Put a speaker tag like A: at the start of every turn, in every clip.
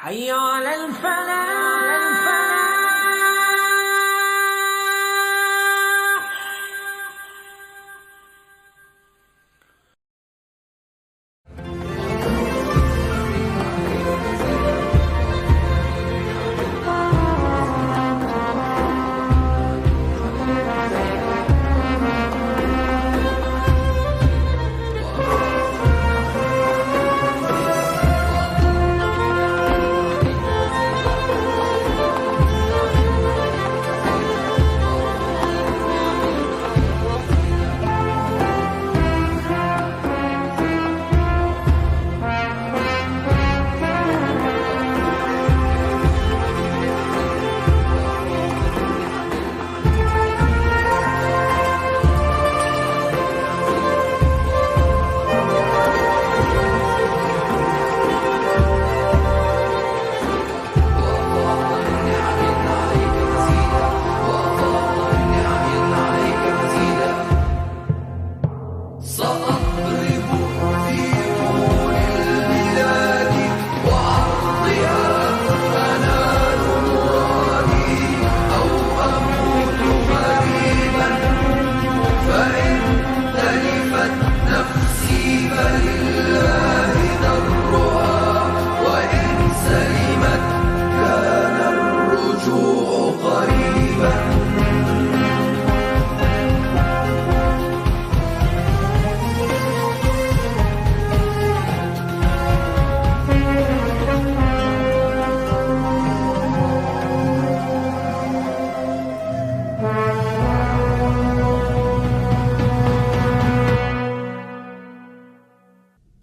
A: Hayya alal falah.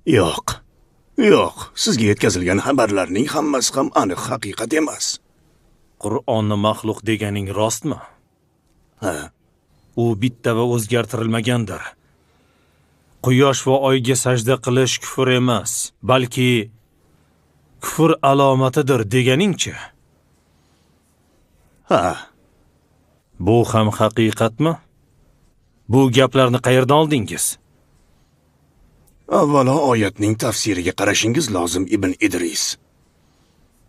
B: Yo'q. Yo'q, sizga yetkazilgan xabarlarning hammasi ham aniq haqiqat emas.
C: Qur'onni maxluq deganing rostmi?
B: Ha.
C: U bitta va o'zgartirilmagandir. Quyosh va oyga sajda qilish kufr emas, balki kufr alomatidir deganingchi?
B: Ha.
C: Bu ham haqiqatmi? Bu gaplarni qayerdan oldingiz?
B: Avvalo oyatning tafsiriga qarashingiz lozim, Ibn Idris.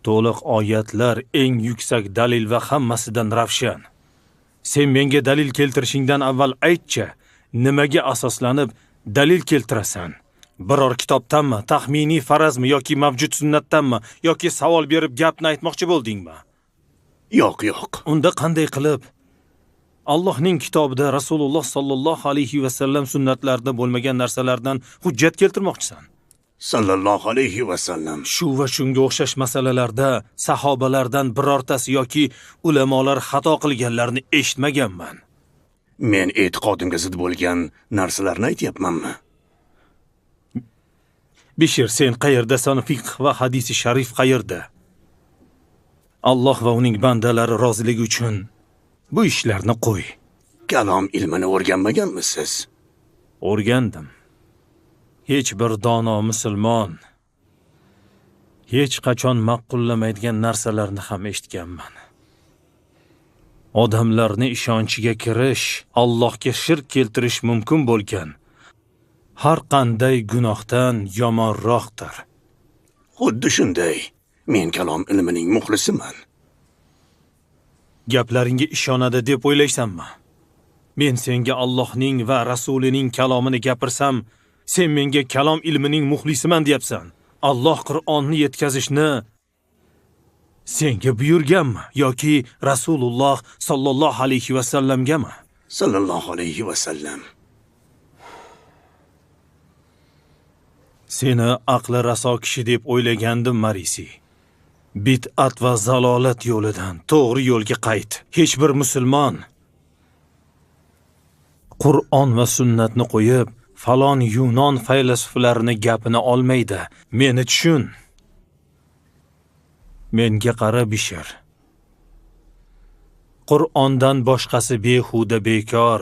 C: To'liq oyatlar eng yuksak dalil va hammasidan ravshan. Sen menga dalil keltirishingdan avval aytchi, nimaga asoslanib dalil keltirasan? Biror kitobdanmi, taxminiy farazmi yoki mavjud sunnatdanmi yoki savol berib gapni aytmoqchi bo'ldingmi?
B: Yo'q, yo'q.
C: Unda qanday qilib Allohning kitobida Rasululloh sallallohu alayhi va sallam sunnatlarida bo'lmagan narsalardan hujjat keltirmoqchisan?
B: Sallallohu alayhi va sallam.
C: Shu va shunga o'xshash masalalarda sahobalardan birortasi yoki ulamolar xato qilganlarini eshitmaganman.
B: Men e'tiqodimga zid bo'lgan narsalarni aytyapmanmi?
C: Bishir, sen qayerdasan, fiqh va hadisi sharif qayerda? Alloh va uning bandalari roziligi uchun bu ishlarni qo'y.
B: Kalom ilmini o'rganmaganmisiz?
C: O'rgandim. Hech bir dono musulmon hech qachon ma'qullamaydigan narsalarni ham eshitganman. Odamlarni ishonchiga kirish, Allohga shirk keltirish mumkin bo'lgan har qanday gunohdan yomonroqdir.
B: Xuddi shunday. Men kalom ilmining muxlisiman.
C: Gaplaringga ishonadi deb o'ylaysanmi? Men senga Allohning va Rasulining kalomini gapirsam, sen menga kalom ilmining muxlisiman deyapsan. Alloh Qur'onni yetkazishni senga buyurganmi yoki Rasululloh sallallohu alayhi va sallamgami?
B: Sallallohu alayhi va sallam.
C: Seni aqli raso kishi deb o'ylagandim, Marisi. Bid'at va zalolat yo'lidan to'g'ri yo'lga qayt. Hech bir musulmon Qur'on va sunnatni qo'yib, falon Yunon faylasuflarini gapini olmaydi. Meni tushun. Menga qara, Bishir. Qur'ondan boshqasi behuda bekor.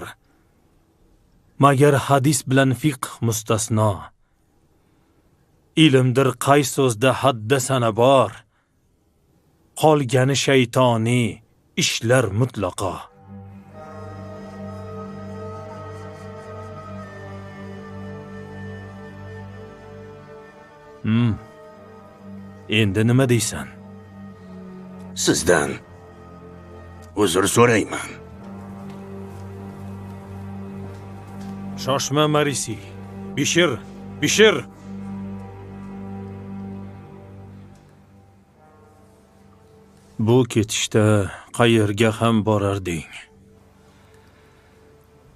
C: Magar hadis bilan fiqh mustasno. Ilmdir qay so'zda haddasana bor. Qolgani shaytoniy ishlar mutlaqo. Endi nima deysan?
B: Sizdan uzr so'rayman.
C: Shoshma Marisi. Bishir, Bishir. Bu ketishda qayerga ham borarding?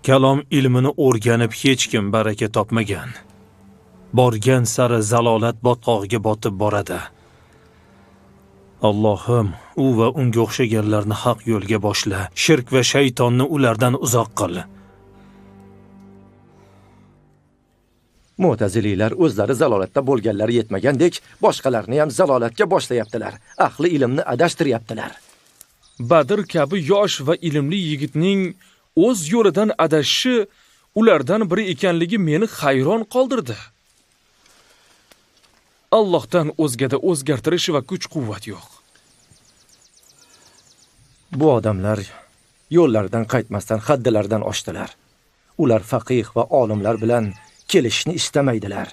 C: Kalom ilmini o'rganib hech kim baraka topmagan. Borgan sari zalolat botqog'iga botib boradi. Allohim, u va unga o'xshaganlarni haq yo'lga boshla. Shirk va shaytonni ulardan uzoq qil.
D: Mu'taziliylar o'zlari zalolatda bo'lganlari yetmagandek, boshqalarni ham zalolatga boshlayaptilar. Ahli ilmni adashtiryaptilar.
E: Badr kabi yosh va ilmli yigitning o'z yo'lidan adashishi ulardan biri ekanligi meni hayron qoldirdi. Allohdan o'zgada o'zgartirish va kuch-quvvat yo'q.
D: Bu odamlar yo'llardan qaytmasdan haddilaridan oshdilar. Ular faqih va olimlar bilan kelishni istamaydilar.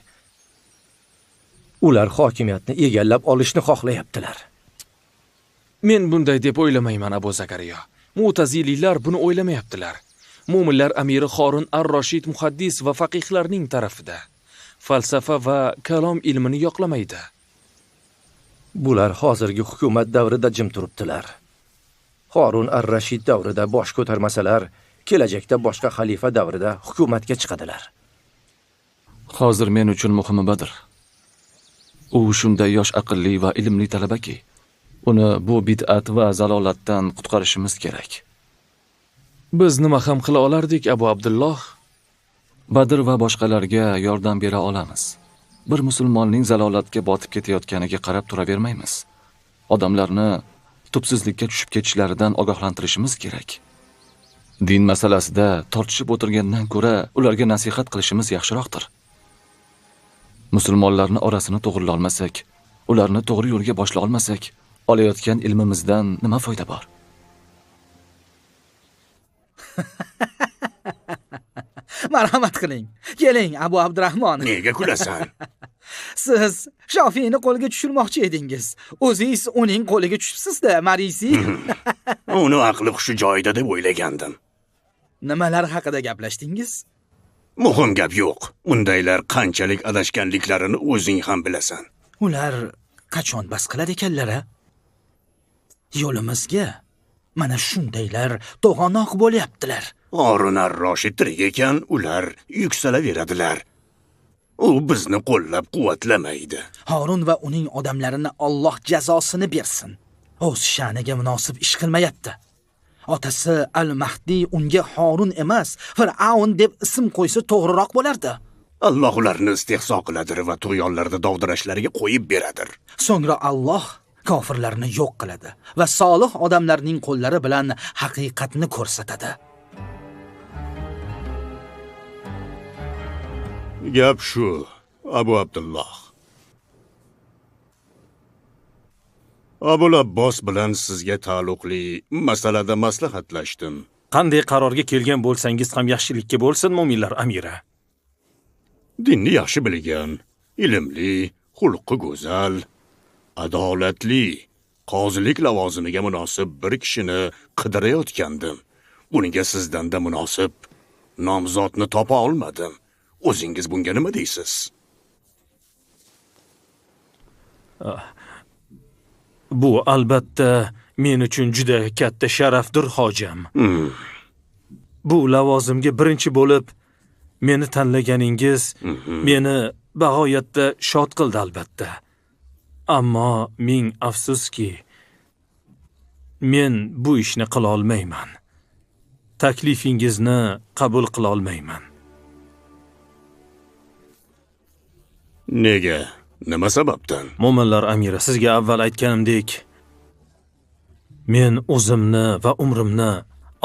D: Ular hokimiyatni egallab olishni xohlayaptilar.
E: Men bunday deb o'ylamayman, Abu Zakariya. Mu'taziliylar buni o'ylamayaptilar. Mo'minlar amiri Horun ar-Rashid muhaddis va faqihlarning tarafida. Falsafa va kalom ilmini yoqlamaydi.
D: Bular hozirgi hukumat davrida jim turibdilar. Horun ar-Rashid davrida bosh ko'tarmasalar, kelajakda boshqa xalifa davrida hukumatga chiqadilar.
F: Hozir men uchun muhimi Badr. U shunday yosh, aqlli va ilmli talabaki, uni bu bid'at va zalolatdan qutqarishimiz kerak.
E: Biz nima ham qila olardik, Abu Abdulloh?
F: Badr va boshqalarga yordam bera olamiz. Bir musulmonning zalolatga botib ketayotganiga qarab turavermaymiz. Odamlarni tubsizlikka tushib ketishlaridan ogohlantirishimiz kerak. Din masalasida tortishib o'tirgandan ko'ra ularga nasihat qilishimiz yaxshiroqdir. Musulmonlarni orasini to'g'rilay olmasak, ularni to'g'ri yo'lga boshlay olmasak, olayotgan ilmimizdan nima foyda bor?
G: Marhamat qiling. Keling, Abu Abdurrahmon.
B: Nega kulasan?
G: Siz Shofiyni qo'lga tushirmoqchi edingiz. O'zingiz uning qo'liga tushibsiz-da, Marisi.
B: Uni aqli hushi joyida deb o'ylagandim.
G: Nimalar haqida gaplashdingiz?
B: Muhim gap yo'q. Undaylar qanchalik adashganliklarini o'zing ham bilasan.
G: Ular qachon bas qiladi ekanlar-a? Yo'limizga mana shundaylar to'g'anoq bo'lyaptilar.
B: Horun ar-Rashid tirik ekan, ular yuksalaveradilar. U bizni qo'llab-quvvatlamaydi.
G: Horun va uning odamlarini Alloh jazosini bersin. O'z sha'niga munosib ish qilmayapti. Otasi Al-Mahdi unga Horun emas, Fir'avn deb ism qo'ysa to'g'riroq bo'lardi.
B: Alloh ularni istehzo qiladir va tug'yonlarda dovdirashlariga qo'yib beradir.
G: So'ngra Alloh kofirlarni yo'q qiladi va solih odamlarning qo'llari bilan haqiqatni ko'rsatadi.
B: Gap shu, Abu Abdulloh. Abul Abbos bilan sizga taalluqli masalada maslahatlashdim.
C: Qanday qarorga kelgan bo'lsangiz ham yaxshilikka bo'lsin, mo'minlar amiri.
B: Dinni yaxshi bilgan, ilmli, xulqi go'zal, adolatli, qozilik lavozimiga munosib bir kishini qidirayotgandim. Bunga sizdan-da munosib nomzodni topa olmadim. O'zingiz bunga nima deysiz?
C: Bu albatta men uchun juda katta sharafdir, hojam. Bu lavozimga birinchi bo'lib meni tanlaganingiz meni bag'oyatda shod qildi albatta. Ammo ming afsuski, men bu ishni qila olmayman. Taklifingizni qabul qila olmayman.
B: Nega? Nima sababdan?
C: Mo'minlar amiri, sizga avval aytganimdek, men o'zimni va umrimni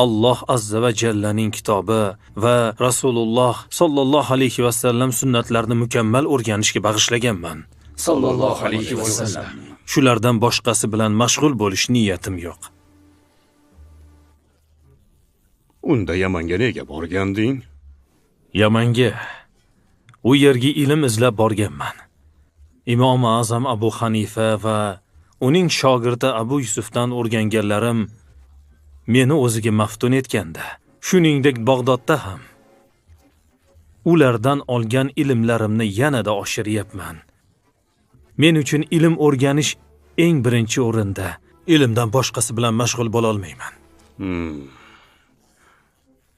C: Alloh azza va jallaning kitobi va Rasululloh sollallohu alayhi va sallam sunnatlarini mukammal o'rganishga bag'ishlaganman.
E: Sallallohu alayhi va sallam.
C: Shulardan boshqasi bilan mashg'ul bo'lish niyatim yo'q.
B: Unda Yamanga nega borganding?
C: Yamanga, u yerga ilm izlab borganman. Imom Azam Abu Hanifa va Uning shogirdi Abu Yusufdan o'rganganlarim meni o'ziga maftun etgandi. Shuningdek, Bag'dodda ham ulardan olgan ilmlarimni yanada oshiryapman. Men uchun ilm o'rganish eng birinchi o'rinda. Ilmdan boshqasi bilan mashg'ul bo'la olmayman.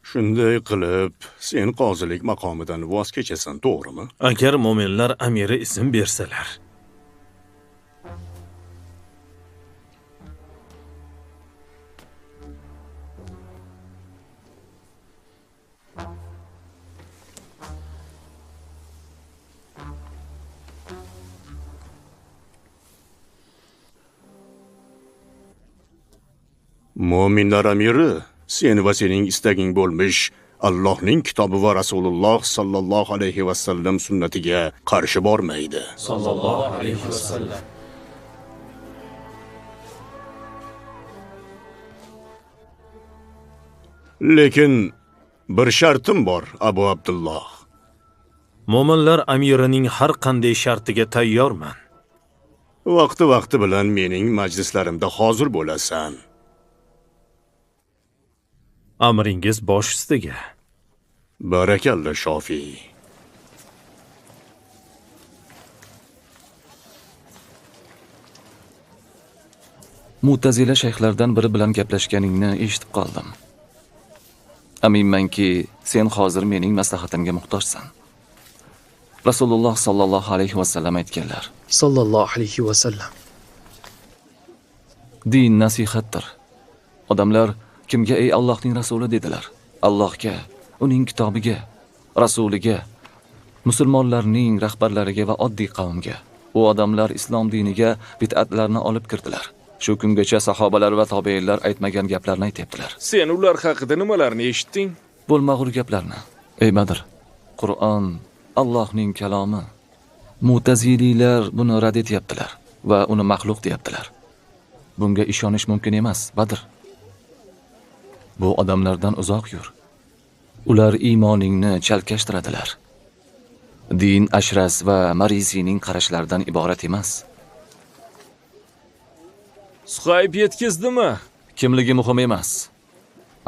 B: Shunday qilib, sen qozilik maqomidan voz kechasan, to'g'rimi?
C: Agar mo'minlar amiri izn bersalar.
B: Mo'minlar amiri, sen va sening istaging bo'lmish Allohning kitobi va Rasululloh sallallohu alayhi va sallam sunnatiga qarshi bormaydi.
E: Sallallohu alayhi va sallam.
B: Lekin bir shartim bor, Abu Abdulloh.
C: Mo'minlar amirining har qanday shartiga tayyorman.
B: Vaqti-vaqti bilan mening majlislarimda hozir bo'lasan.
C: Amringiz bosh ustiga.
B: Barakalla, Shofiy.
F: Mu'tazila shayxlardan biri bilan gaplashganingni eshitib qoldim. Aminmanki, sen hozir mening maslahatimga muhtojsan. Rasululloh sallallohu alayhi va sallam aytganlar.
H: Sallallohu alayhi va sallam.
F: Din nasihatdir. Odamlar kimga ey Allohning rasuli dedilar? Allohga, uning kitobiga, rasuliga, musulmonlarning rahbarlariga va oddiy qavmga. U odamlar islom diniga bid'atlarni olib kirdilar. Shu kungacha sahobalar va tobiinlar aytmagan gaplarni aytibdilar.
E: Sen ular haqida nimalarni eshitding?
F: Bo'lmag'ur gaplarni. Ey Badr, Qur'on Allohning kalomi. Mu'taziliylar buni rad etyaptilar va uni maxluq deyaptilar. Bunga ishonish mumkin emas, Badr. Bu odamlardan uzoq yur. Ular iymoningni chalkashtiradilar. Din Ashras va Mariziyning qarashlaridan iborat emas.
E: Suhayb yetkazdimi?
F: Kimligi muhim emas.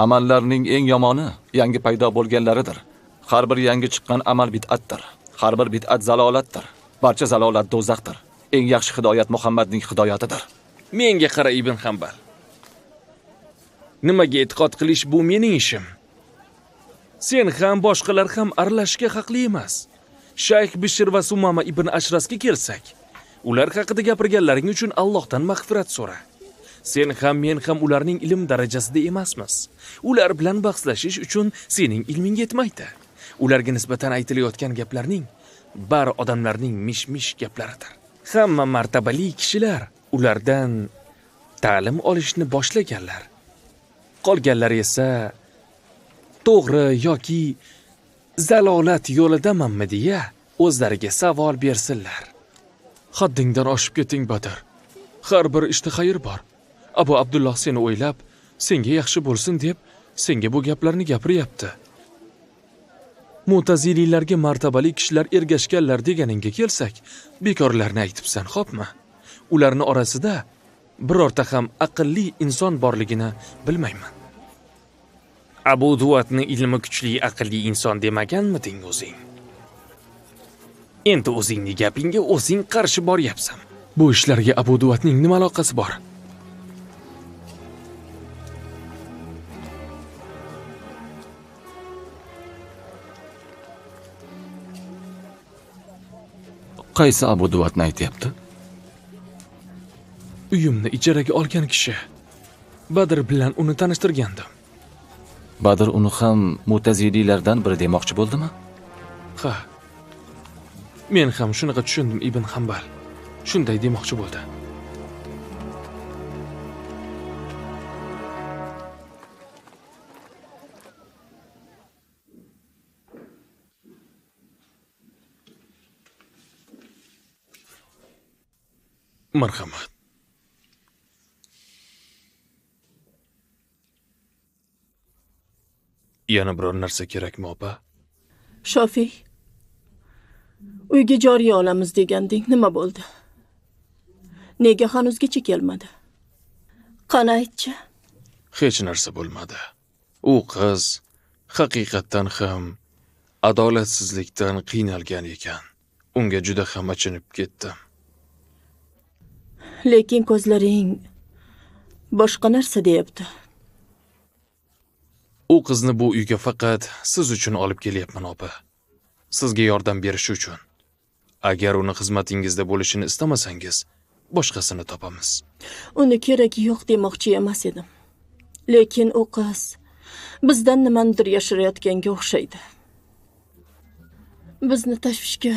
F: Amallarning eng yomoni yangi paydo bo'lganlaridir. Har bir yangi chiqqan amal bid'atdir. Har bir bid'at zalolatdir. Barcha zalolat do'zaxdir. Eng yaxshi hidoyat Muhammadning hidoyatidir.
E: Menga qara, Ibn Hanbal. Nimaga e'tiqod qilish bu mening ishim. Sen ham boshqalar ham aralashishga haqli emas. Shayx Bishr va Sumama ibn Ashrasga kelsak, ular haqida gapirganlaring uchun Allohdan mag'firat so'ra. Sen ham men ham ularning ilm darajasida emasmiz. Ular bilan bahslashish uchun sening ilming yetmaydi. Ularga nisbatan aytilayotgan gaplarning bari odamlarning mish-mish gaplaridir. Hamma martabali kishilar ulardan ta'lim olishni boshlaganlar. Qolganlar esa to'g'ri yoki zalolat yo'lidamanmi deya o'zlariga savol bersinlar. Haddingdan oshib keting, Badr. Har bir ishda xayr bor. Abu Abdulloh seni o'ylab, senga yaxshi bo'lsin deb senga bu gaplarni gapiryapti. Mu'taziliylarga martabali kishilar ergashganlar deganingga kelsak, bekorlarni aytibsan, xo'pmi? Ularning orasida birorta ham aqlli inson borligini bilmayman. Abu Duatni ilmi kuchli aqlli inson demaganmiding o'zing? Endi o'zingni gapingga o'zing qarshi boryapsan. Bu ishlarga Abu Duatning nima aloqasi bor?
F: Qaysi Abu Duatni aytyapti?
E: Uyimni ijaraga olgan kishi. Badr bilan uni tanishtirgandim.
F: Badr uni ham mu'taziliylardan biri demoqchi bo'ldimi?
E: Ha. Men ham shunaqa tushundim, Ibn Hanbal. Shunday demoqchi bo'ldi. Marhamat. Yana biror narsa kerakmi, opa?
I: Shofiy, uyga joriya olamiz deganding, nima bo'ldi? Nega hanuzgacha kelmadi? Qani aytchi?
E: Hech narsa bo'lmadi. U qiz haqiqatdan ham adolatsizlikdan qiynalgan ekan. Unga juda ham achinib ketdim.
I: Lekin ko'zlaring boshqa narsa deyapti.
E: U qizni bu uyga faqat siz uchun olib kelyapman, opa. Sizga yordam berishi uchun. Agar uni xizmatingizda bo'lishini istamasangiz, boshqasini topamiz.
I: Uni keragi yo'q demoqchi emas edim. Lekin u qiz bizdan nimanidir yashirayotganga o'xshaydi. Bizni tashvishga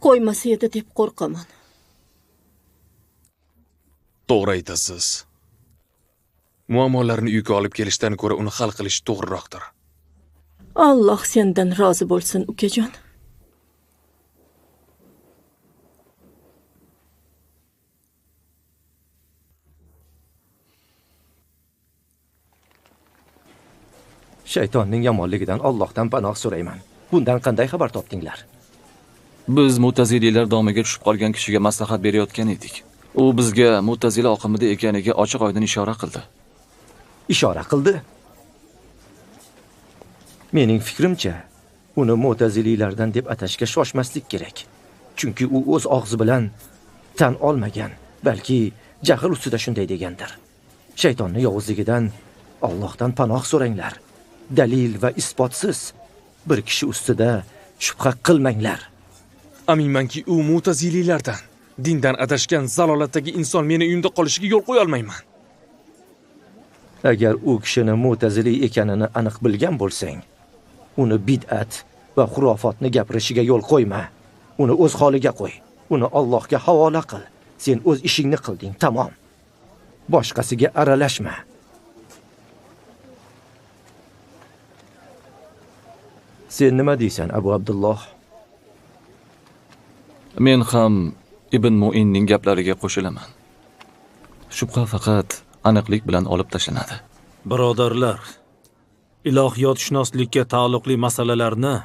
I: qo'ymasa edi deb qo'rqaman.
E: To'g'ri aytasiz. Muammolarni uyga olib kelishdan ko'ra uni hal qilish to'g'riroqdir.
I: Alloh sendan rozi bo'lsin, ukajon.
D: Shaytonning yomonligidan Allohdan panoh so'rayman. Bundan qanday xabar topdinglar?
F: Biz Mu'taziliylar domiga tushib qolgan kishiga maslahat berayotgan edik. U bizga Mu'tazila oqimida ekaniga ochiq-oydin ishora qildi.
D: Ishora qildi? Mening fikrimcha, uni Mu'taziliylardan deb atashga shoshmaslik kerak. Chunki u o'z og'zi bilan tan olmagan, balki jahl ustida shunday degandir. Shaytonning yovuzligidan Allohdan panoh so'ranglar. Dalil va isbotsiz bir kishi ustida shubha qilmanglar.
E: Aminmanki, u Mu'taziliylardan. Dindan adashgan zalolatdagi inson meni uyimda qolishiga yo'l qo'ya olmayman.
D: Agar u kishini Mu'tazili ekanini aniq bilgan bo'lsang, uni bid'at va xurofotni gapirishiga yo'l qo'yma. Uni o'z holiga qo'y. Uni Allohga havola qil. Sen o'z ishingni qilding, tamom. Boshqasiga aralashma. Sen nima deysan, Abu Abdulloh?
F: Men ham Ibn Mu'inning gaplariga qo'shilaman. Shubha faqat aniqlik bilan olib tashlanadi.
C: Birodarlar, ilohiyotshunoslikka taalluqli masalalarni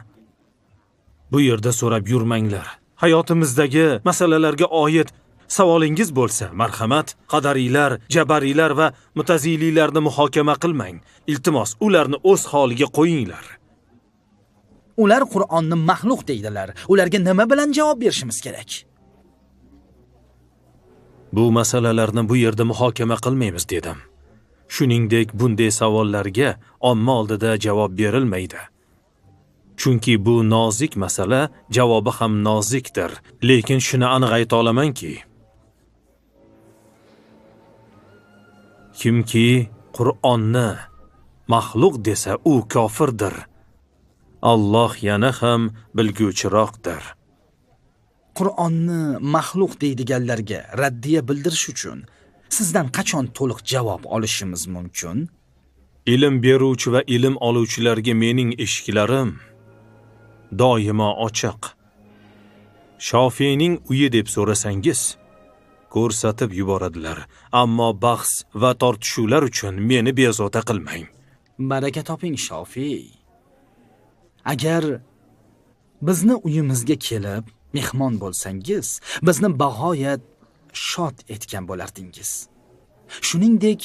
C: bu yerda so'rab yurmanglar. Hayotimizdagi masalalarga oid savolingiz bo'lsa, marhamat, qadariylar, jabariylar va mutaziliylarni muhokama qilmang. Iltimos, ularni o'z holiga qo'yinglar.
G: Ular Qur'onni maxluq deydilar. Ularga nima bilan javob berishimiz kerak?
C: Bu masalalarni bu yerda muhokama qilmaymiz dedim. Shuningdek, bunday savollarga omma oldida javob berilmaydi. Chunki bu nozik masala, javobi ham nozikdir. Lekin shuni aniq ayta olamanki, kimki Qur'onni maxluq desa, u kofirdir. Alloh yana ham bilguvchiroqdir.
G: Qur'onni maxluq deydiganlarga raddiya bildirish uchun sizdan qachon to'liq javob olishimiz mumkin?
C: Ilm beruvchi va ilm oluvchilarga mening eshiklarim doimo ochiq. Shofiyning uyi deb so'rasangiz, ko'rsatib yuboradilar. Ammo bahs va tortishuvlar uchun meni bezovta qilmang.
G: Baraka toping, Shofiy. Agar bizni uyimizga kelib mehmon bo'lsangiz, bizni bag'oyat shod etgan bo'lardingiz. Shuningdek,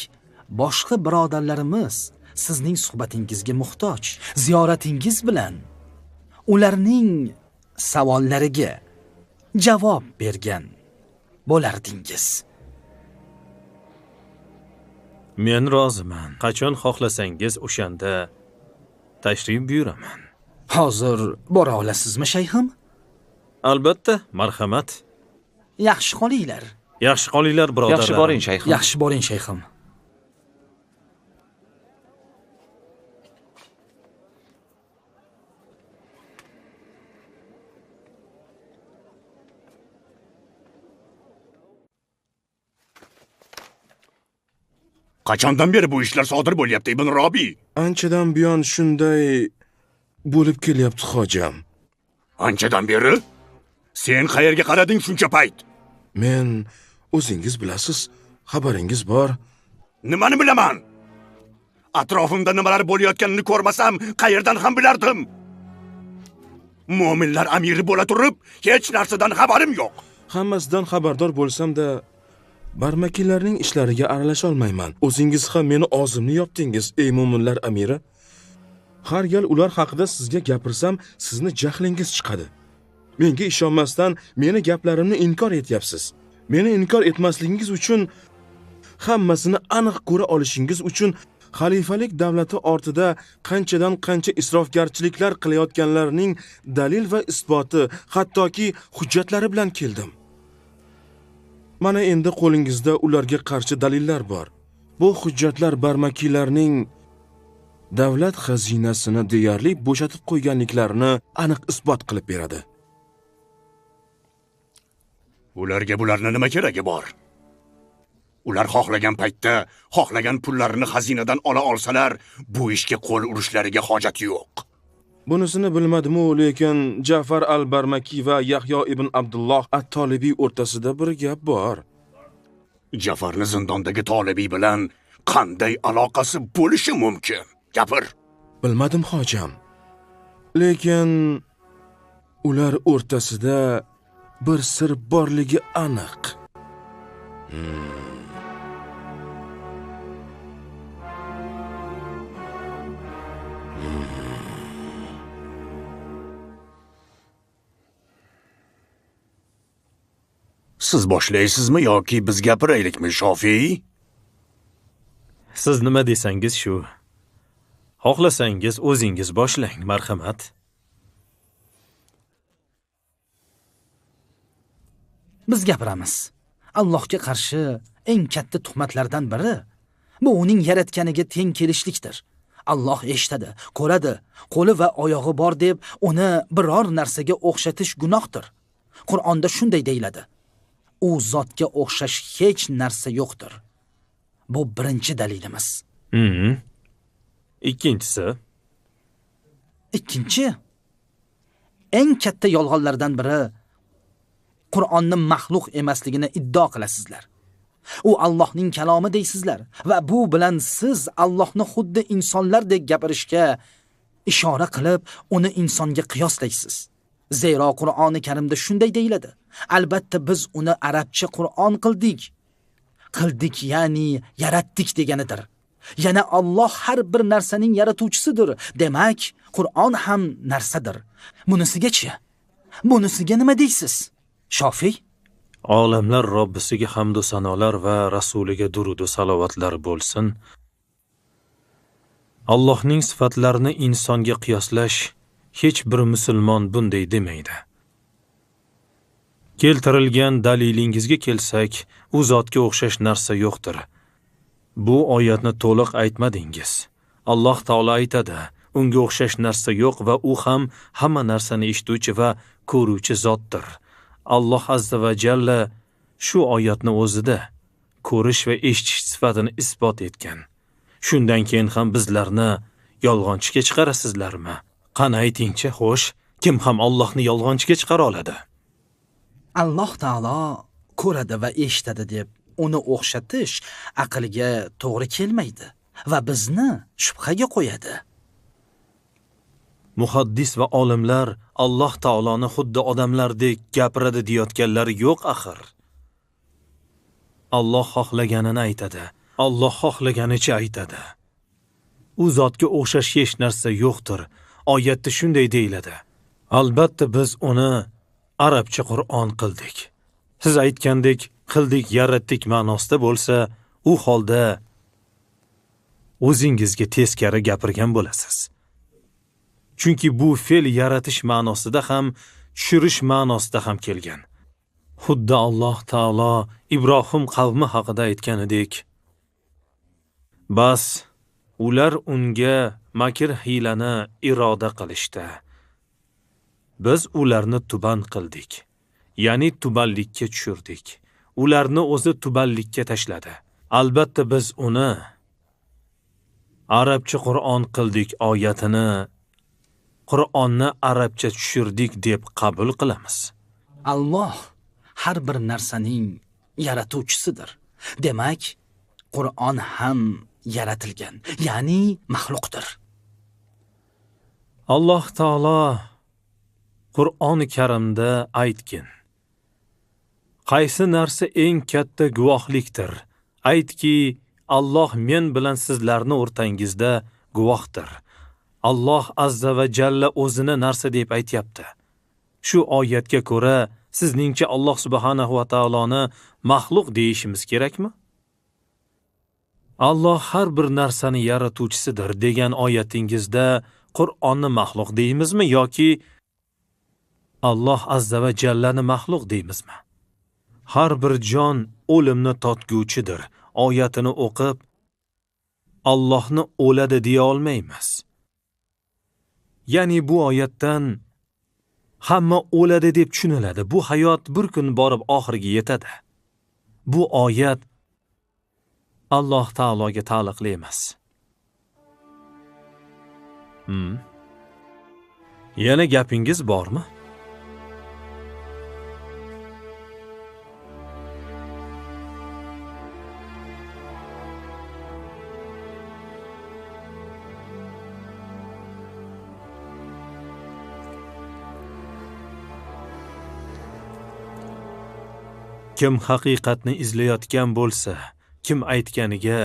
G: boshqa birodarlarimiz sizning suhbatingizga muhtoj. Ziyoratingiz bilan ularning savollariga javob bergan bo'lardingiz.
C: Men roziman. Qachon xohlasangiz o'shanda tashrif buyuraman.
G: Hozir bora olasizmi, shayxim?
C: Albatta, marhamat.
G: Yaxshi qolinglar.
C: Yaxshi qolinglar, birodarlar.
F: Yaxshi boring, shayxim.
G: Yaxshi boring, shayxim.
B: Qachondan beri bu ishlar sodir bo'lyapti, Ibn Robiy?
J: Anchadan buyon shunday bo'lib kelyapti, hojam.
B: Anchadan beri? Sen qayerga qarading shuncha payt?
J: Men, o'zingiz bilasiz, xabaringiz bor.
B: Nimani bilaman? Atrofimda nimalar bo'layotganini ko'rmasam, qayerdan ham bilardim? Mo'minlar amiri bo'la turib, hech narsadan xabarim yo'q.
J: Hammasidan xabardor bo'lsam-da, Barmakiylarning ishlariga aralasha olmayman. O'zingiz ham meni og'zimni yopdingiz, ey mo'minlar amiri. Har gal ular haqida sizga gapirsam, sizni jahlingiz chiqadi. Menga ishonmasdan meni gaplarimni inkor etyapsiz. Meni inkor etmasligingiz uchun, hammasini aniq ko'ra olishingiz uchun xalifalik davlati ortida qanchadan qancha isrofgarchiliklar qilayotganlarning dalil va isboti, hattoki hujjatlari bilan keldim. Mana endi qo'lingizda ularga qarshi dalillar bor. Bu hujjatlar Barmakiylarning davlat xazinasini deyarli bo'shatib qo'yganliklarini aniq isbot qilib beradi.
B: Ularga bularni nima keragi bor? Ular xohlagan paytda xohlagan pullarini xazinadan ola olsalar, bu ishga qo'l urishlariga hojat yo'q.
J: Bunisini bilmadim-u, lekin Ja'far al-Barmaki va Yahyo ibn Abdulloh at-Tolibiy o'rtasida bir gap bor.
B: Ja'farni zindondagi Tolibiy bilan qanday aloqasi bo'lishi mumkin? Gapir.
J: Bilmadim, hojam. Lekin ular o'rtasida bir sir borligi aniq.
B: Siz boshlaysizmi yoki biz gapiraylikmi, Shofiy?
C: Siz nima desangiz shu. Xohlasangiz o'zingiz boshlang, marhamat.
G: Biz gapiramiz. Allohga qarshi eng katta tuhmatlardan biri bu uning yaratganiga teng kelishlikdir. Alloh eshitadi, ko'radi, qo'li va oyog'i bor deb uni biror narsaga o'xshatish gunohdir. Qur'onda shunday deyiladi: u zotga o'xshash hech narsa yo'qdir. Bu birinchi dalilimiz.
C: Ikkinchisi?
G: Ikkinchi eng katta yolg'onlardan biri Qur'onni maxluq emasligini iddao qilasizlar. U Allohning kalomi deysizlar va bu bilan siz Allohni xuddi insonlardek gapirishga ishora qilib, uni insonga qiyoslaysiz. Zero Qur'oni Karimda shunday deyiladi: albatta biz uni arabcha Qur'on qildik. Qildik, ya'ni yaratdik deganidir. Yana Alloh har bir narsaning yaratuvchisidir. Demak, Qur'on ham narsadir. Bunisigachi? Bunisiga nima deysiz, Shofiy?
C: Olamlar Robbisiga hamd va sanolar va rasuliga durud va salovatlar bo'lsin. Allohning sifatlarini insonga qiyoslash hech bir musulmon bunday demaydi. Keltirilgan dalilingizga kelsak, u zotga o'xshash narsa yo'qdir. Bu oyatni to'liq aytmadingiz. Alloh taolo aytadi, unga o'xshash narsa yo'q va u ham hamma narsani eshituvchi va ko'ruvchi zotdir. Alloh azza va jalla shu oyatni o'zida ko'rish va eshitish sifatini isbot etgan. Shundan keyin ham bizlarni yolg'onchiga chiqarasizlarmi? Qani aytingchi, xo'sh, kim ham Allohni yolg'onchiga chiqara oladi?
G: Alloh taolo ko'radi va eshitadi deb uni o'xshatish aqlga to'g'ri kelmaydi va bizni shubhaga qo'yadi.
C: Muhaddis va olimlar Alloh taoloni xuddi odamlardek gapiradi deyotganlari yo'q axir. Alloh xohlaganini aytadi, Alloh xohlaganicha aytadi. U zotga o'xshash hech narsa yo'qdir. Oyatda shunday deyiladi: albatta biz uni arabcha Qur'on qildik. Siz aytgandek qildik, yaratdik ma'nosida bo'lsa, u holda o'zingizga teskari gapirgan bo'lasiz. Chunki bu fe'l yaratish ma'nosida ham, tushirish ma'nosida ham kelgan. Xuddi Alloh taolo Ibrohim qavmi haqida aytganidek, bas ular unga makr hiylani iroda qilishdi. Biz ularni tuban qildik, ya'ni tubanlikka tushirdik. Ularni o'zi tubanlikka tashladi. Albatta biz uni arabcha Qur'on qildik oyatini Qur'onni arabcha tushirdik deb qabul qilamiz.
G: Alloh har bir narsaning yaratuvchisidir. Demak, Qur'on ham yaratilgan, ya'ni maxluqdir.
C: Alloh taolo Qur'oni Karimda aytgan: Qaysi narsa eng katta guvohlikdir? Aytki, Alloh men bilan sizlarni o'rtangizda guvohdir. Alloh azza va jalla o'zini narsa deb aytyapti. Shu oyatga ko'ra, sizningcha Alloh subhanahu va taoloni maxluq deyishimiz kerakmi? Alloh har bir narsani yaratuvchisidir degan oyatingizda Qur'onni maxluq deymizmi yoki Alloh azza va jallani maxluq deymizmi? Har bir jon o'limni totguvchidir oyatini o'qib, Allohni o'ladi deya olmaymiz. Ya'ni bu oyatdan hamma o'ladi deb tushuniladi. Bu hayot bir kun borib oxiriga yetadi. Bu oyat Alloh taologa taalluqli emas. Yana gapingiz bormi? Kim haqiqatni izlayotgan bo'lsa, kim aytganiga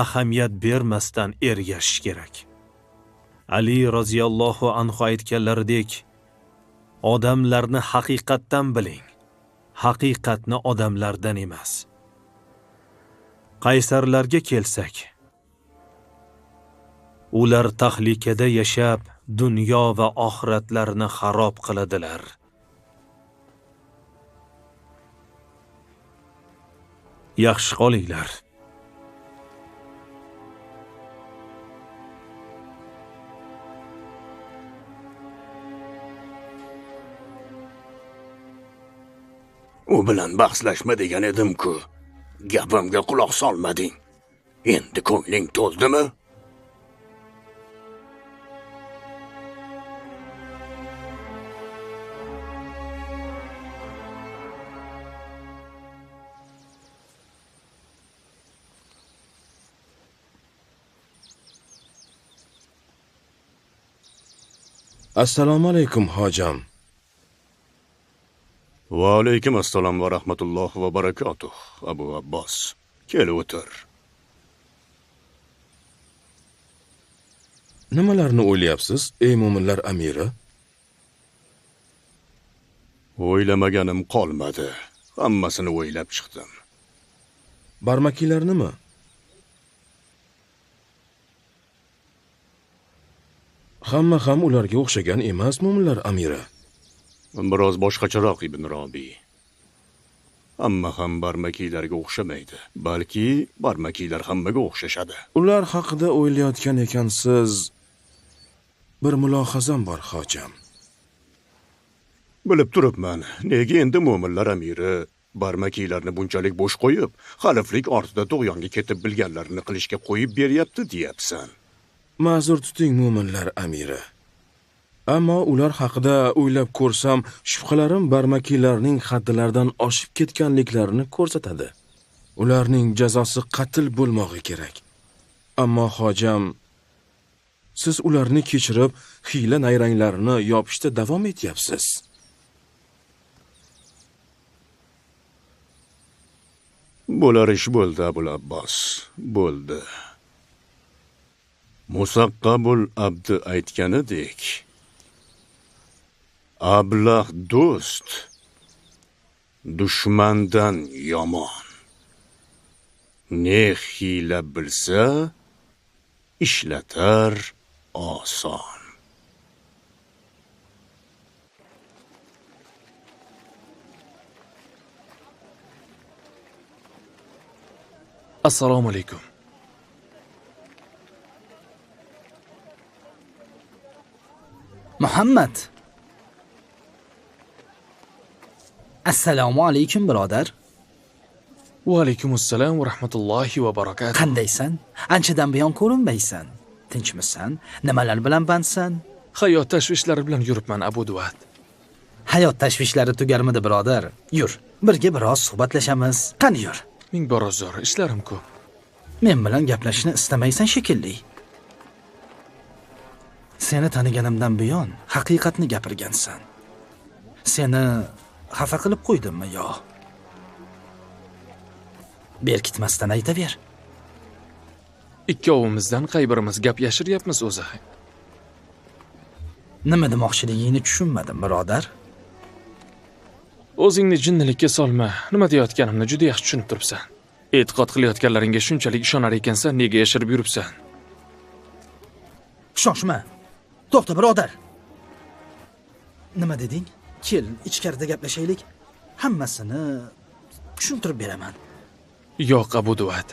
C: ahamiyat bermasdan ergashish kerak. Ali roziyallohu anhu aytganlaridek, odamlarni haqiqatdan biling, haqiqatni odamlardan emas. Qaysarlarga kelsak, ular tahlikada yashab, dunyo va oxiratlarini xarob qiladilar. Yaxshi qolinglar.
B: U bilan bahslashma degan edim-ku. Gapimga quloq solmading. Endi ko'ngling to'ldimi?
J: Assalomu alaykum hojam.
B: Va alaykum assalom va rahmatulloh va barakatuh, Abu Abbos. Kel o'tir.
J: Nimalarni o'ylayapsiz, ey mo'minlar amiri?
B: O'ylamaganim qolmadi. Hammasini o'ylab chiqdim.
J: Barmakiylarnimi? Hamma ham ularga o'xshagan emas, mo'minlar amiri.
B: Biroz boshqacharoq Ibn Robi. Hamma ham barmakiylarga o'xshamaydi, balki barmakiylar hammaga o'xshashadi.
J: Ular haqida o'ylayotgan ekansiz. Bir mulohazam bor, hojam.
B: Bilib turibman, nega endi mo'minlar amiri barmakiylarni bunchalik bo'sh qo'yib, xaliflik ortida tug'yonga ketib bilganlarini qilishga qo'yib beryapti deyapsan.
J: Ma'zur tuting mo'minlar amiri. Ammo ular haqida o'ylab ko'rsam, shubhalarim barmakiylarning haddilaridan oshib ketganliklarini ko'rsatadi. Ularning jazosi qatl bo'lmog'i kerak. Ammo hojam, siz ularni kechirib, hiyla nayranglarini yopishda davom etyapsiz.
B: Bo'lar ish bo'ldi, Abul Abbos, bo'ldi. Musaqqabul abdi aytganidek, ablah do'st dushmandan yomon. Ne hiyla bilsa, ishlatar oson.
E: Assalomu alaykum.
G: Muhammad. Assalomu alaykum birodar.
E: Va alaykum assalom va rahmatullohi va barakatuh.
G: Qandaysan? Anchadan buyon ko'rinmaysan. Tinchmisan? Nimalar bilan bandsan?
E: Hayot tashvishlari bilan yuribman, Abu Duat.
G: Hayot tashvishlari tugarmidi, birodar? Yur, birga biroz suhbatlashamiz. Qani yur.
E: Ming bor uzr, ishlarim ko'p.
G: Men bilan gaplashishni istamaysan shekilli. Seni taniganimdan buyon haqiqatni gapirgansan. Seni xafa qilib qo'ydimmi yo? Berkitmasdan aytaver.
E: Ikkovimizdan qay birimiz gap yashiryapmiz o'zi?
G: Nima demoqchiligingni tushunmadim, birodar.
E: O'zingni jinnilikka solma. Nima deyotganimni juda yaxshi tushunib turibsan. E'tiqod qilayotganlaringga shunchalik ishonar ekansan, nega yashirib yuribsan?
G: Shoshma. To'xta, birodar. Nima deding? Kel, ichkarida gaplashaylik. Hammasini tushuntirib beraman.
E: Yo'q, Abu Duat.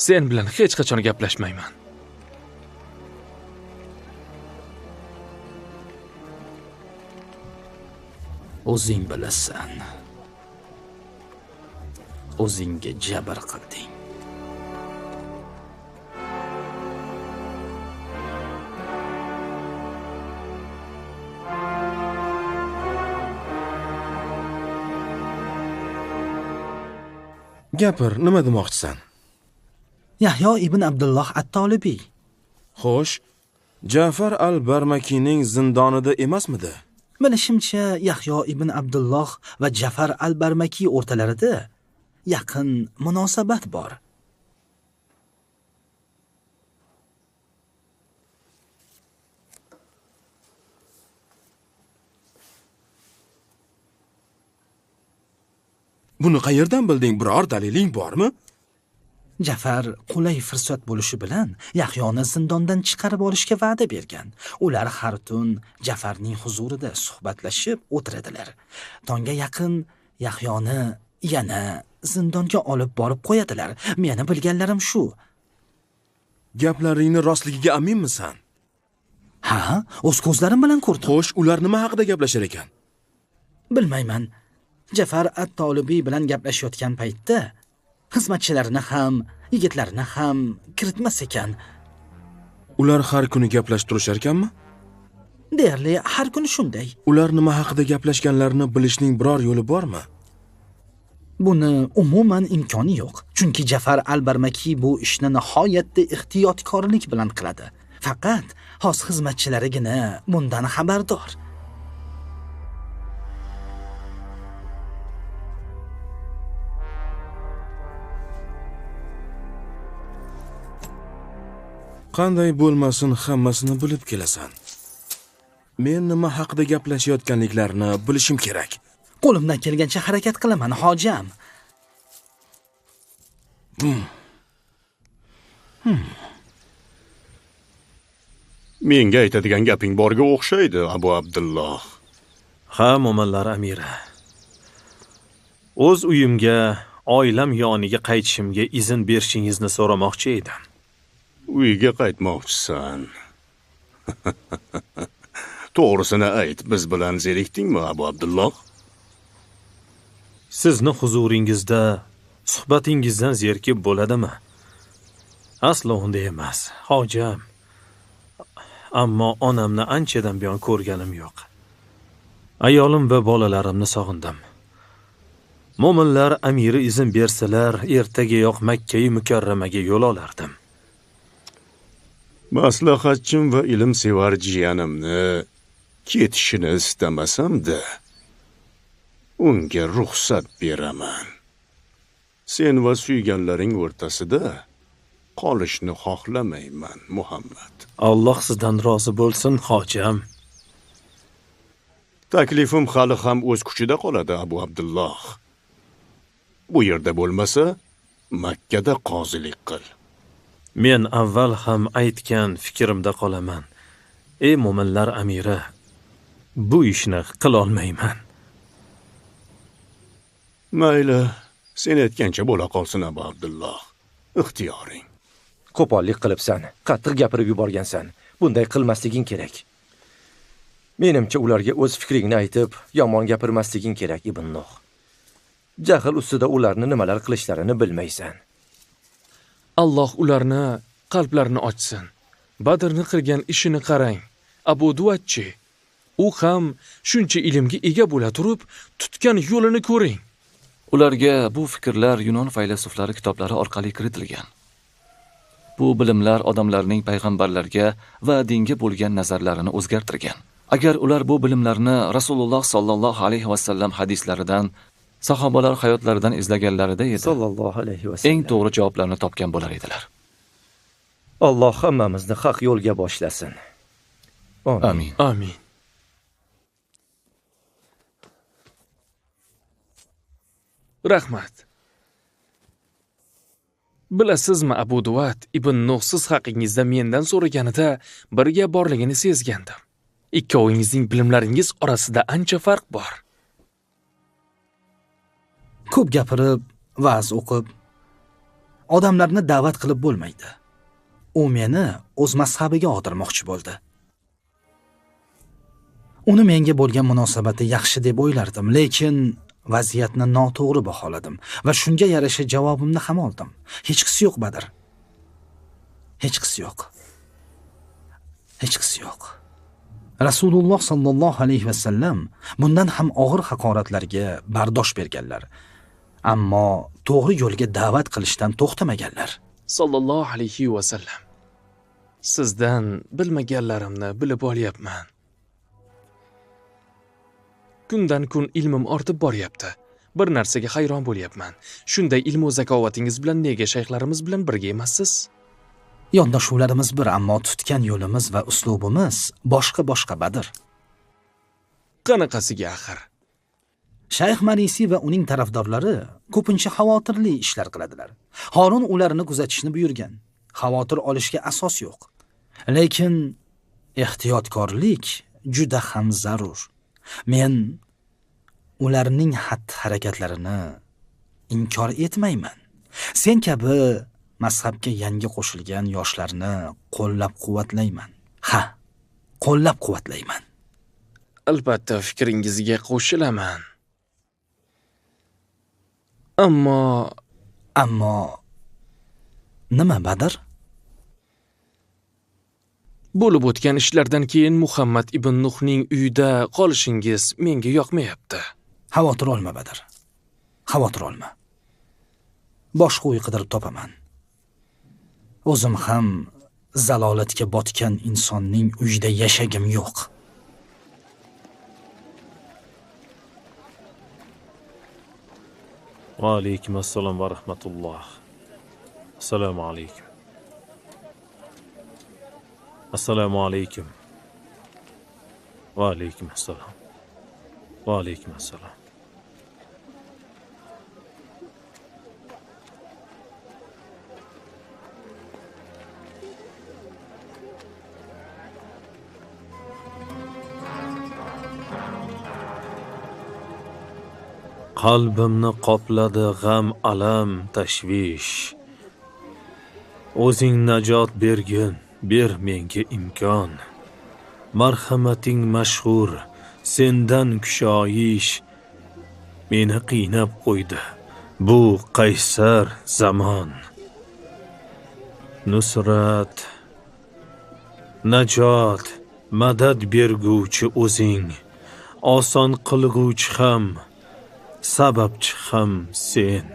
E: Sen bilan hech qachon gaplashmayman.
G: O'zing bilasan. O'zingga jabr qilding.
J: Gapir, nima demoqchisan?
G: Yahyo ibn Abdulloh at-Tolibiy.
J: Xo'sh, Ja'far al-Barmakining zindonida emasmidi?
G: Bilishimcha, Yahyo ibn Abdulloh va Ja'far al-Barmaki o'rtalarida yaqin munosabat bor.
J: Buni qayerdan bilding? Biror daliling bormi?
G: Ja'far qulay fursat bo'lishi bilan Yahyoni zindondan chiqarib olishga va'da bergan. Ular har tun Ja'farning huzurida suhbatlashib o'tiradilar. Tongga yaqin Yahyoni yana zindonga olib borib qo'yadilar. Meni bilganlarim shu.
J: Gaplaringni rostligiga aminmisan?
G: Ha, o'z ko'zlarim bilan ko'rdim.
J: Xo'sh, ular nima haqida gaplashar ekan?
G: Bilmayman. Ja'far at-Tolibiy bilan gaplashayotgan paytda xizmatchilarini ham, yigitlarini ham kiritmas ekan.
J: Ular har kuni gaplashib turishar ekanmi?
G: Deyarli har kuni shunday.
J: Ular nima haqida gaplashganlarini bilishning biror yo'li bormi?
G: Buni umuman imkoni yo'q. Chunki Ja'far al-Barmaki bu ishni nihoyatda ehtiyotkorlik bilan qiladi. Faqat xos xizmatchilarigina bundan xabardor.
J: Qanday bo'lmasin, hammasini bilib kelasan. Men nima haqida gaplashayotganliklarini bilishim kerak.
G: Qo'limdan kelgancha harakat qilaman, hojam.
B: Menga aytadigan gaping borga o'xshaydi, Abu Abdulloh.
C: Ha, mo'minlar amiri. O'z uyimga, oilam yoniga qaytishimga izn berishingizni so'ramoqchi edim.
B: Uyga qaytmoqchisan. To'g'risini ayt, biz bilan zerikdingmi, Abu Abdulloh?
C: Sizni huzuringizda suhbatingizdan zerikib bo'ladimi? Aslo unday emas, hojam. Ammo onamni anchadan buyon ko'rganim yo'q. Ayolim va bolalarimni sog'indim. Mo'minlar amiri izn bersalar, ertagayoq Makka-i Mukarramaga yo'l olardim.
B: Maslahatchim va ilmsevar jiyanimni ketishini istamasam-da, unga ruxsat beraman. Sen va suyganlaring o'rtasida qolishni xohlamayman, Muhammad.
C: Alloh sizdan rozi bo'lsin, hojam.
B: Taklifim hali ham o'z kuchida qoladi, Abu Abdulloh. Bu yerda bo'lmasa, Makkada qozilik qil.
C: Men avval ham aytgan fikrimda qolaman. Ey mo'minlar amiri, bu ishni qila olmayman.
B: Mayli, sen aytgancha bo'la qolsin, Abu Abdulloh. Ixtiyoring.
D: Qo'pollik qilibsan, qattiq gapirib yuborgansan. Bunday qilmasliging kerak. Menimcha ularga o'z fikringni aytib, yomon gapirmasliging kerak, Ibn Nuh. Jahl ustida ularni nimalar qilishlarini bilmaysan.
E: Alloh ularni qalblarini ochsin. Badrni qilgan ishini qarang. Abu Duatchi, u ham shuncha ilmga ega bo'la turib, tutgan yo'lini ko'ring.
F: Ularga bu fikrlar Yunon faylasuflari kitoblari orqali kiritilgan. Bu bilimlar odamlarning payg'ambarlarga va dinga bo'lgan nazarlarini o'zgartirgan. Agar ular bu bilimlarni Rasululloh sallallohu alayhi vasallam hadislaridan Sahobalar hayotlaridan izlaganlarida edi.
D: Sallallohu alayhi vasallam.
F: Eng to'g'ri javoblarni topgan bo'lar edilar.
D: Alloh hammamizni haq yo'lga boshlasin.
F: Amin.
E: Amin. Rahmat. Bilasizmi, Abu Duvat ibn Nuh siz haqingizda mendan so'raganida bir gap borligini sezgandim. Ikkovingizning bilimlaringiz orasida ancha farq bor.
G: Ko'p gapirib, va'z o'qib, odamlarni da'vat qilib bo'lmaydi. U meni o'z mazhabiga og'dirmoqchi bo'ldi. Uni menga bo'lgan munosabati yaxshi deb o'ylardim, lekin vaziyatni noto'g'ri baholadim va shunga yarasha javobimni ham oldim. Hechqisi yo'q, Badr. Hechqisi yo'q. Hechqisi yo'q. Rasululloh sallallohu alayhi va sallam bundan ham og'ir haqoratlarga bardosh berganlar. Ammo to'g'ri yo'lga da'vat qilishdan to'xtamaganlar.
E: Sallallohu alayhi va sallam. Sizdan bilmaganlarimni bilib olyapman. Kundan kun ilmim ortib boryapti. Bir narsaga hayron bo'lyapman. Shunday ilm va zakovatingiz bilan nega shayxlarimiz bilan birga emassiz?
G: Yondashuvlarimiz bir, ammo tutgan yo'limiz va uslubimiz boshqa-boshqa, Badr.
E: Qanaqasiga axir?
G: Shayx Marisi va uning tarafdorlari ko'pincha xavotirli ishlar qiladilar. Horun ularni kuzatishni buyurgan. Xavotir olishga asos yo'q. Lekin ehtiyotkorlik juda ham zarur. Men ularning xatti-harakatlarini inkor etmayman. Sen kabi mazhabga yangi qo'shilgan yoshlarni qo'llab-quvvatlayman. Ha, qo'llab-quvvatlayman.
E: Albatta fikringizga qo'shilaman. Ammo
G: nima, Badr?
E: Bo'lib o'tgan ishlardan keyin Muhammad ibn Nuhning uyida qolishingiz menga yoqmayapti.
G: Xavotir olma, Badr. Xavotir olma. Boshqa uy qidirib topaman. O'zim ham zalolatga botgan insonning uyida yashagim yo'q.
C: Va alaykum assalom va rahmatulloh. Assalomu alaykum. Assalomu alaykum. Va alaykum assalom. Va alaykum assalom. Qalbimni qopladi g'am, alam, tashvish. O'zing najot bergin, ber menga imkon. Marhamating mashhur, sendan kushoyish meni qiynab qo'ydi. Bu qaysar zamon. Nusrat, najot, madad berguvchi o'zing, oson qilguvchi ham, sababchi ham sen.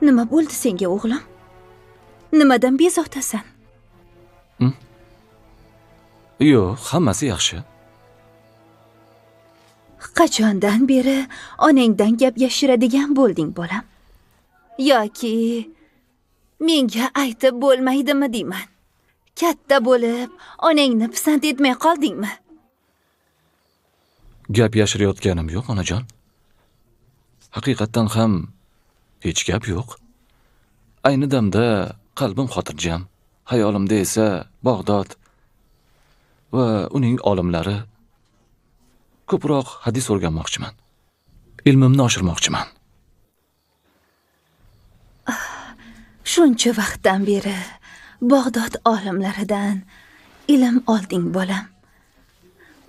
K: Nima bo'ldi senga, o'g'lim? Nimadan bezovtasan?
F: Yo'q, hammasi yaxshi.
K: Qachondan beri onangdan gap yashiradigan bo'lding, bolam? Yoki menga aytib bo'lmaydimi deyman. Katta bo'lib, onangni pisand etmay qoldingmi?
F: Gap yashirayotganim yo'q, onajon. Haqiqatdan ham hech gap yo'q. Ayni damda qalbim xotirjam, hayolimda esa Bag'dod va uning olimlari. Ko'proq hadis o'rganmoqchiman. Ilmimni oshirmoqchiman.
K: Shuncha vaqtdan beri Bag'dod olimlaridan ilm olding bolam.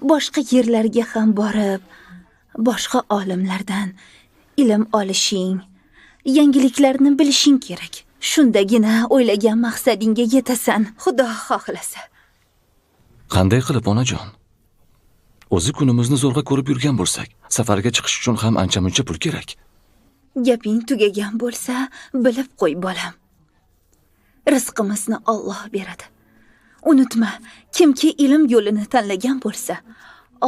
K: Boshqa yerlarga ham borib, boshqa olimlardan ilm olishing, yangiliklarni bilishing kerak. Shundagina o'ylagan maqsadingga yetasan, Xudo xohlasa.
F: Qanday qilib, onajon? O'zi kunimizni zo'rg'a ko'rib yurgan bo'lsak, safarga chiqish uchun ham ancha-muncha pul kerak.
K: Gaping tugagan bo'lsa, bilib qo'y bolam. Rizqimizni Alloh beradi. Unutma, kimki ilm yo'lini tanlagan bo'lsa,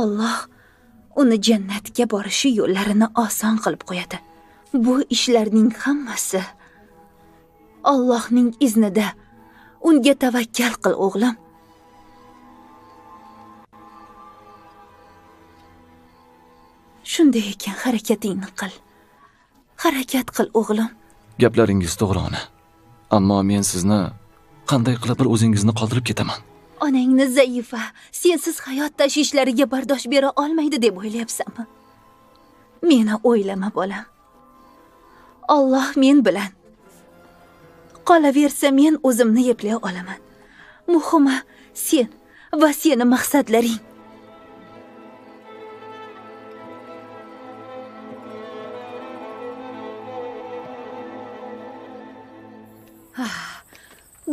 K: Alloh uni jannatga borishi yo'llarini oson qilib qo'yadi. Bu ishlarning hammasi Allohning iznida. Unga tavakkal qil, o'g'lim. Shunday ekan, harakatingni qil. Harakat qil, o'g'lim.
F: Gaplaringiz to'g'ri, ona. Ammo men sizni qanday qilib bir o'zingizni qoldirib ketaman?
K: Onangni zaifa, sensiz hayot tashvishlariga bardosh bera olmaydi deb o'ylayapsanmi? Meni o'ylama, bolam. Alloh men bilan. Qolaversa men o'zimni eplay olaman. Muhimi sen va seni maqsadlaring.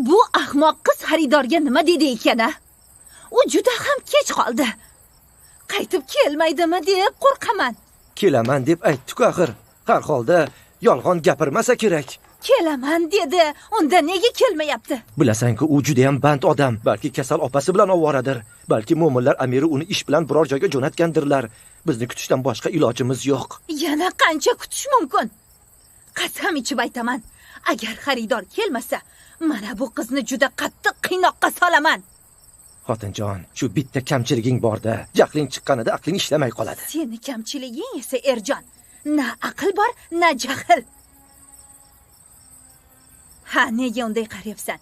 K: Bu ahmoq qiz xaridorga nima dedi ekan-a? U juda ham kech qoldi. Qaytib kelmaydimi deb qo'rqaman.
D: Kelaman deb aytdi-ku axir. Har holda yolg'on gapirmasa kerak.
K: Kelaman dedi. Unda nega kelmayapti?
D: Bilasan-ku, u juda ham band odam. Balki kasal opasi bilan ovoradir. Balki mo'minlar amiri uni ish bilan biror joyga jo'natgandirlar. Bizni kutishdan boshqa ilojimiz yo'q.
K: Yana qancha kutish mumkin? Qasam ichib aytaman. Agar xaridor kelmasa, mana bu qizni juda qattiq qiynoqqa solaman.
D: Xotinjon, shu bitta kamchiliging borda. Jahling chiqqanida aqling ishlamay qoladi.
K: Seni kamchiliging esa Erjon, na aql bor, na jahl. Ha, nega unday qarayapsan?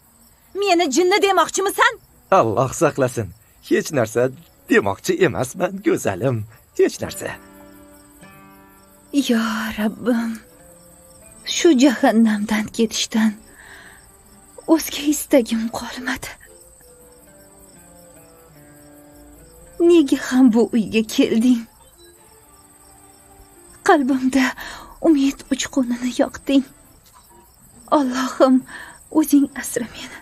K: Meni jinni demoqchimisan?
D: Alloh saqlasin. Hech narsa demoqchi emasman, go'zalim. Hech narsa.
K: Yo Rabbim, shu jahannamdan ketishdan o'zga istagim qolmadi. Nega ham bu uyga kelding? Qalbimda umid uchqunini yoqding. Allohim, o'zing asra meni.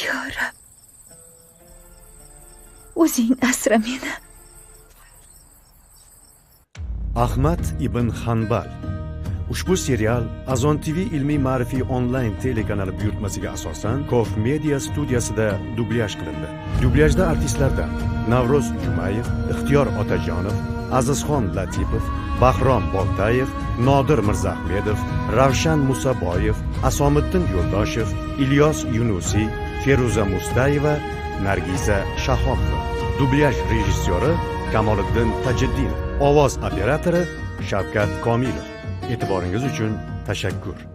K: Yo Rab, o'zing asra meni.
L: Ahmad ibn Hanbal. Ushbu serial Azon TV ilmiy ma'rifiy onlayn telekanali buyurtmasiga asosan Kof Media studiyasida dublyaj qilindi. Dublyajda artistlardan Navro'z Jumayev, Ixtiyor Otajonov, Azizxon Latipov, Bahrom Boltayev, Nodir Mirzaahmedov, Ravshan Musaboyev, Asomiddin Yo'ldoshev, Ilyos Yunusiy, Feruza Mustayeva, Nargiza Shahobova. Dublyaj rejissyori Kamoliddin Tajiddinov, ovoz operatori Shavkat Komilov. E'tiboringiz uchun tashakkur.